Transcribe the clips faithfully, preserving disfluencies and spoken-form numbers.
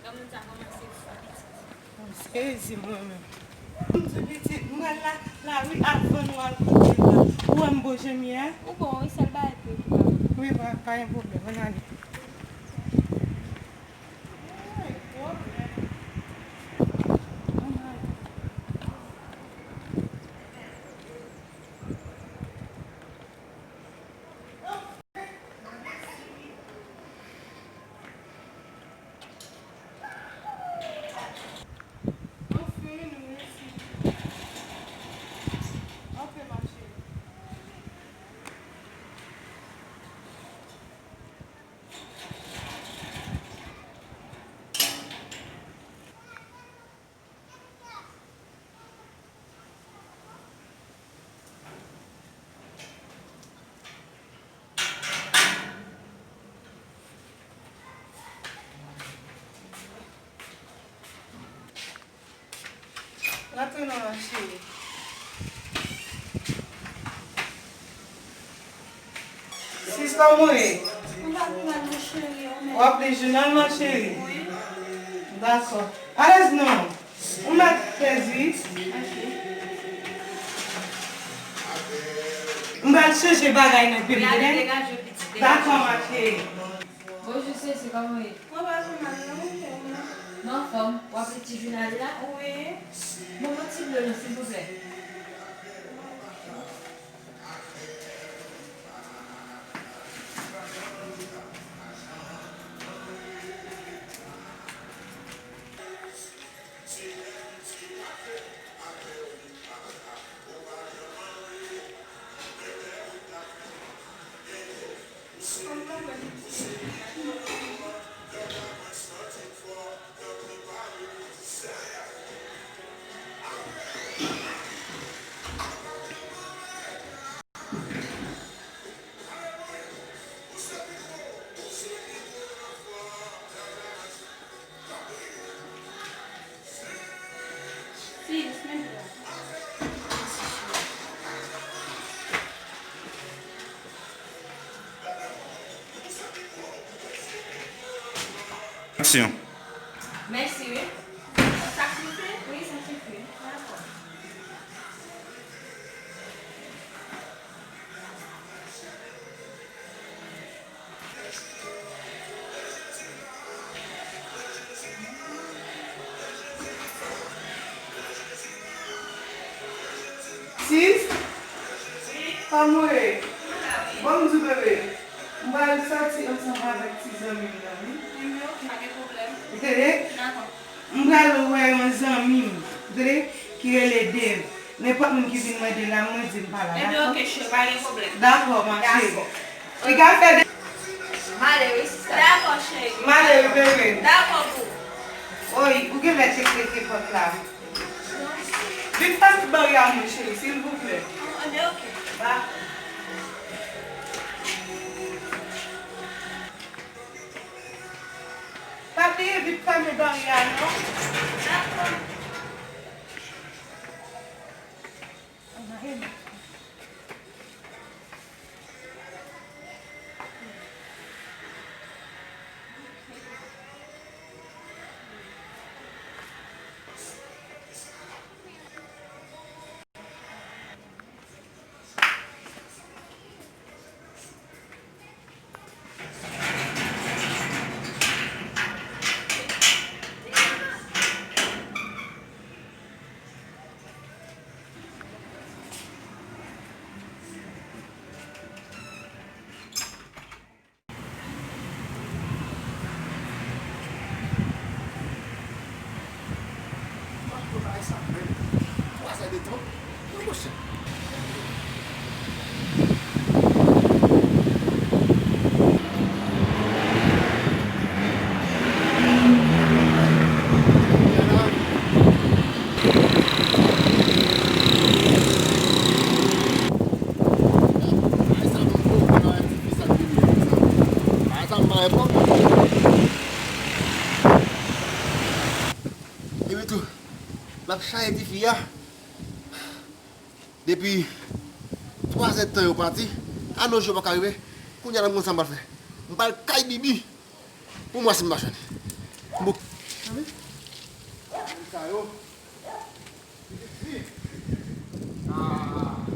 Moun sa kòmanse fò pitit. M sezi mwen menm. M di pitit, m pral lakay la wi, avan nou al kote l la. Ou wè m bon jan m ye a? Ou bon wi, sèl bagay ke ou pa bon. Wi, pa, pa gen pwoblèm, ann ale. Ay, pwoblèm. Ann ale. Anfen, nou resi. Anfen, ma cheri. Rantre non, ma cheri. Sis, kòman w ye? Mwen pa pi mal non, cheri, ou menm? W ap li jounal, ma cheri? Wi. Dakò. Alèz non. Ou mèt pèdi. Ok. M pral chanje bagay nan pye m, tande? Dakò, ma cheri. Bonjou, sesi, kòman w ye? Mwen pa pi mal non, ou menm? Mwen anfòm. W ap li ti jounal la? Wi. Ban mwen ti dlo non, silvouplè. Aksyon. Mèsi wi. Sa sifi? Wi, sa sifi. Dakò. Sis, kòman w ye? Bon, m di w, bebe, m pral sòti ansanm avèk ti zanmi m nan, wi. Wi, wi, ok, pa gen pwoblèm. Ou tande? Dakò. M pral wè yon zanmi m, ou tande, ki rele Dave. Nenpòt moun ki vin mande l la, mwen di m pa la, dakò? Ebyen, ok, cheri, pa gen pwoblèm. Dakò, ma cheri. Dakò. Li ka fè de... M ale wi, sista. Dakò, cheri. M ale wi, bebe. Dakò, boo. Oy, ou gen lè tcheke pòt la. Vin pase bari a mwen, cheri, silvouplè. Ebyen, ok. Dakò. Pa bliye vin fèmen bari a non. Dakò. Epi tou, l ap chaje tifi a. Depi twa zè tan yo pati, a nos jours yo pa ka rive. Kounye a la m konn sa m pral fè. M pral kay Bibi pou m wè si m pa jwenn. Bon. Sa yo. Pitit fi. Ah.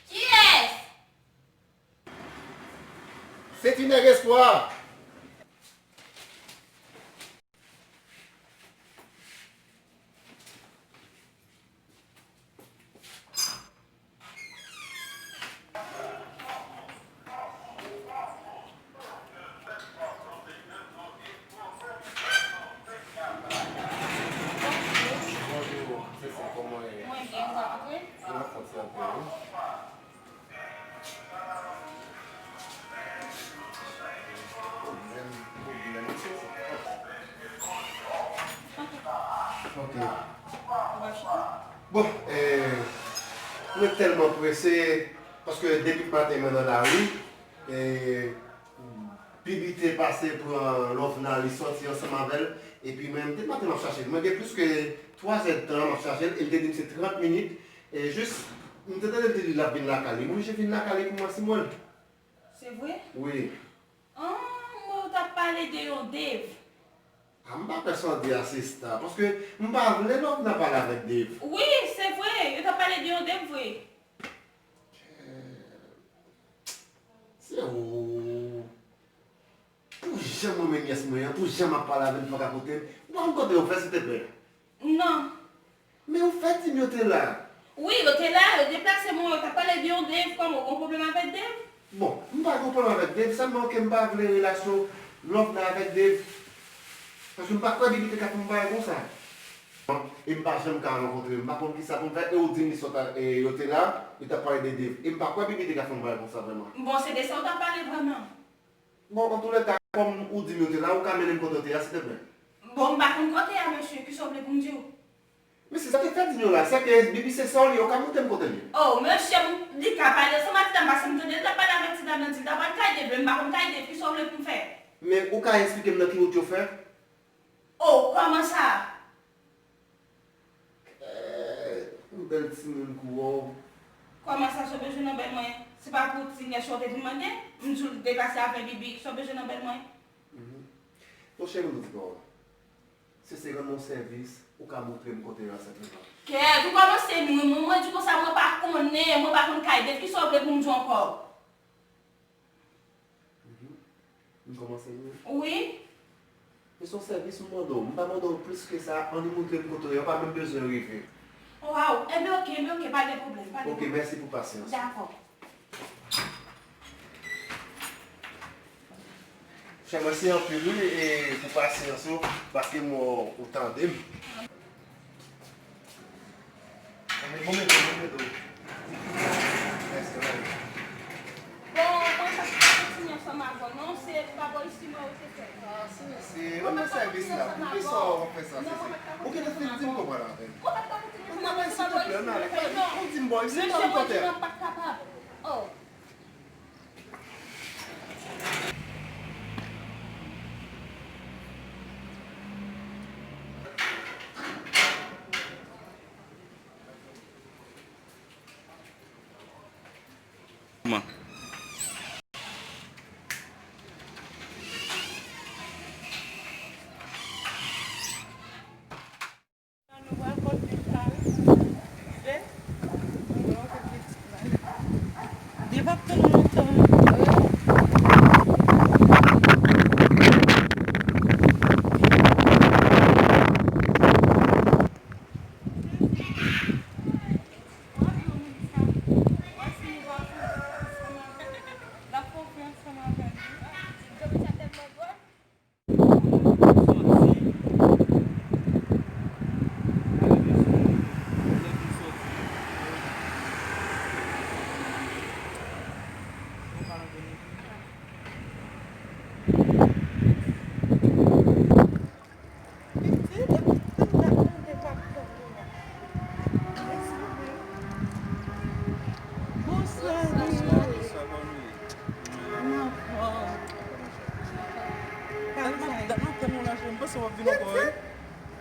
Kiyès? Se ti nèg Espwa. Bonjou, se sa, kòman w ye? Mwen byen, ou ap antre? Mwen ap antre antre, wi. Pwoblèm, pwoblèm, se sa. Ok. Ou ap chita? Bon, eh, mwen tèlman prese, paske depi maten mwen nan lari, eh, Bibi te pase pran Lovna, li sòti ansanm avè l, epi mwen, depi maten m ap chache l. Mwen gen plis ke twa zè d tan m ap chache l, e l te di m se trant minit, e jis, m te tande l te di l ap vin lakay li. M oblije vin lakay li pou mwen si mwen. Se vre? Wi. Ah, mwen ou t ap pale de yon Dave. Ah, m pa kwè sa w di a, sista, paske m pa vle Lovna pale avèk Dave. Wi, se vre, yo t ap pale de yon Dave vre. Se ou. Pou jan mwen renmen nyès mwen an, pou jan m ap pale avè l, li pa ka koute m. Ou pa konn kote yo fè, silteplè? Non. Men ou fè di m yo te la. Wi, yo te la, yo deplase mwen, yo t ap pale de yon Dave, kòman, ou gen pwoblèm avèk Dave? Bon, m pa gen pwoblèm avèk Dave, sèlman ke m pa vle relasyon Lovna avèk Dave. Paske m pa kwè Bibi te ka fè yon bagay konsa. E m pa janm ka rankontre l, m pa konn kisa pou m fè, e ou di m li sot a, e yo te la, yo t ap pale de Dave. E m pa kwè Bibi te ka fè yon bagay konsa vrèman. Bon, se de sa ou t ap pale vrèman? Bon, antoulèka, kòm ou di m yo te la, ou ka mennen m kote yo te a, silteplè? Bon, m pa konn kote a, mesye, kisa w vle pou m di w? Mesye, sa te fè di m yo la, sèke Bibi se sè w li, ou ka montre m kote l ye. Oh, mesye, m, li ka pale ansanm ak ti dam, paske m tande l t ap pale avèk ti dam nan, di l t ap al kay Dave, men m pa konn kay Dave, kisa w vle pou m fè? Men ou ka eksplike m nan ki wout yo fè? Oh, kòman sa? Eh, yon bèl timoun kou wè w. Kòman sa, sa w bezwen nan bèl mwen? Se pa pou ti nèg sa w te vin mande? M di w deplase avè Bibi, sa w bezwen nan bèl mwen? Mhm. Bon, cheri, m di w, se, se rann mwen yon sèvis, ou ka montre m kote yo a senpleman. Kèt, ou kòmanse nou, mwen, mwen di konsa, mwen pa konnen, mwen pa konn kay Dave, kisa w vle pou m di w ankò? Mhm. M kòmanse nou? Wi. Men se yon sèvis m mande w. M pa mande w plis ke sa. Annik montre m kote w ye. Ou pa menm bezwen rive. Waw. Enben, oke, enben, oke. Pa gen pwoblèm, pa gen pwoblèm. Oke, mèsi pou pasyans ou. Dakò. Chè, mèsi anpil, wi, e pou pasyans ou, paske m wè w tande m. Bon, mwen pa t ka kontinye ansanm avè w, non, se pa bò isi m wè ou te fè. Ah, se, se, mwen nan sèvis la. Poukisa w ap fè sa, se, se? Ou gentan fin di m konprann avè m. Mwen pa t ka kontinye ansanm avè w, se pa bò isi m wè ou te fè, non. Ou di m bò isi, m pa konn kote a. Mesye, mwen di mwen pa t kapab. Oh. Depi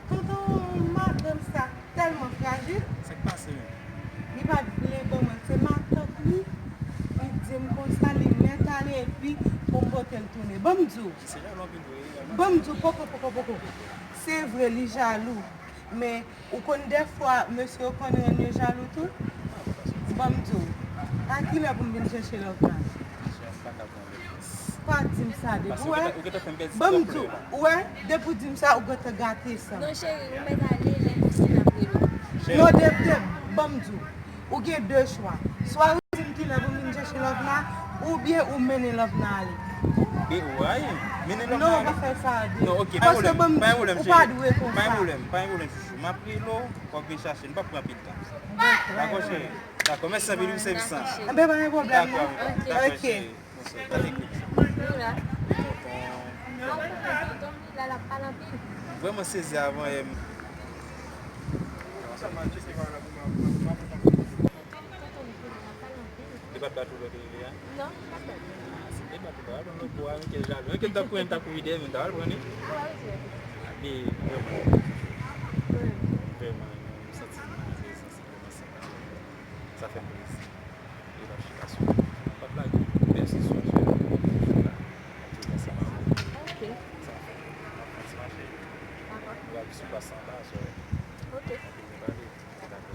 Tonton, madanm sa tèlman frajil. Sa k pase menm? Li pa t vle ban mwen, se matant li. Li di m konsa, li mèt ale epi pou m pote l tounen. Ban m di w. Ban m di w, poko, poko, poko. Se vre, li jalou. Men, ou konn dèfwa, mesye yo konn rann yo jalou tou. Ban m di w. A kilè pou m vin chèche lòt la? Pa di m sa depi w wè. Ban m di w, ou wè, depi w di m sa, ou gentan gate sa. Non, cheri, ou mèt ale, lè m fini n ap rele w. Non, depi, depi, ban m di w. Ou gen de chwa. Swa ou di m kilè pou m vin chèche love la, oubyen ou mennen love la ale. Be, ou ay, mennen love la ale. Non, ou pa fè sa, de. Non, ok, pa gen pwoblèm, pa gen pwoblèm, cheri. Pa gen pwoblèm, pa gen pwoblèm, chouchou. M ap rele w, w ap vin chache, nou p ap pran anpil tan. Dakò, cheri. Dakò, mèsi anpil pou sèvis lan. Enben, pa gen pwoblèm, non. Dakò, dakò, cheri. Bonswa, gade kout. Wi, la. Tonton. Tonton, tonton, li la, l ap pale anpil. Vrèman sezi avan yè m. Tonton, tonton, li la, l ap pale anpil. Li pa t bat ou lè w te rive a? Non, li pa t bat mwen. Ah, si l te bat ou, ta pral pran lòt bò a, men kèl jalou. Enke m t ap kouri, m t ap kouri dèyè, men m ta pral pran li. Wi, wi. Li vrèman. Wi. Vrèman, m santi m santi kòmanse. Sa fè m plezi. E n ap chita sou, n ap lage yon pèsisyon sou la. N ap chita ansanm avè w. Ok. Sa fè. N ap fè yon ti mache. Dakò. Nou va viv sou plas anba, so. Ok. Anpil moun pale. Dakò.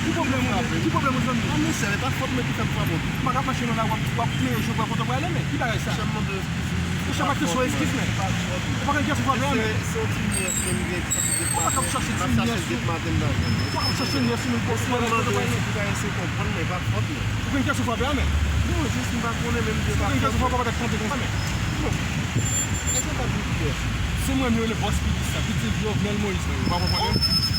Ki pwoblèm ou, mezanmi? Ki pwoblèm ou, zanmi? Non, mesye, e pa fòt mwen ki fè m frape w. M pa ka mache nan lari, w ap, w ap klere je w, w ap kontan prale, men ki bagay sa? Mesye, m mande w eskize. Mesye, m pa kesyon eskiz, men. E pa fòt mwen. Ou pa gen kè sou frape a, men. Se, se yon ti nyès, men m gen ti kantite de maten. Ou pa ka chache ti nyès. M ap chache depi maten m pa jwenn. Ou pa ka chache nyès ou menm. Mesye, m mande w si w ka eseye konprann mwen, e pa fòt mwen. Ou gen kè sou frape a, men. Non, jis m pa konnen, men m di e pa fòt mwen. Si w gen kè sou frape a, w pa t ap kanpe konsa, men. Bon. Mesye, m pa vin kiyès. Se mwen menm yo rele bòs pitit sa, pitit Jovenel Moïse la, ou pa konprann?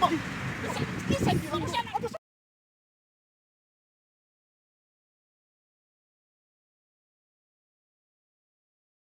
Bon, kisa, kisa ki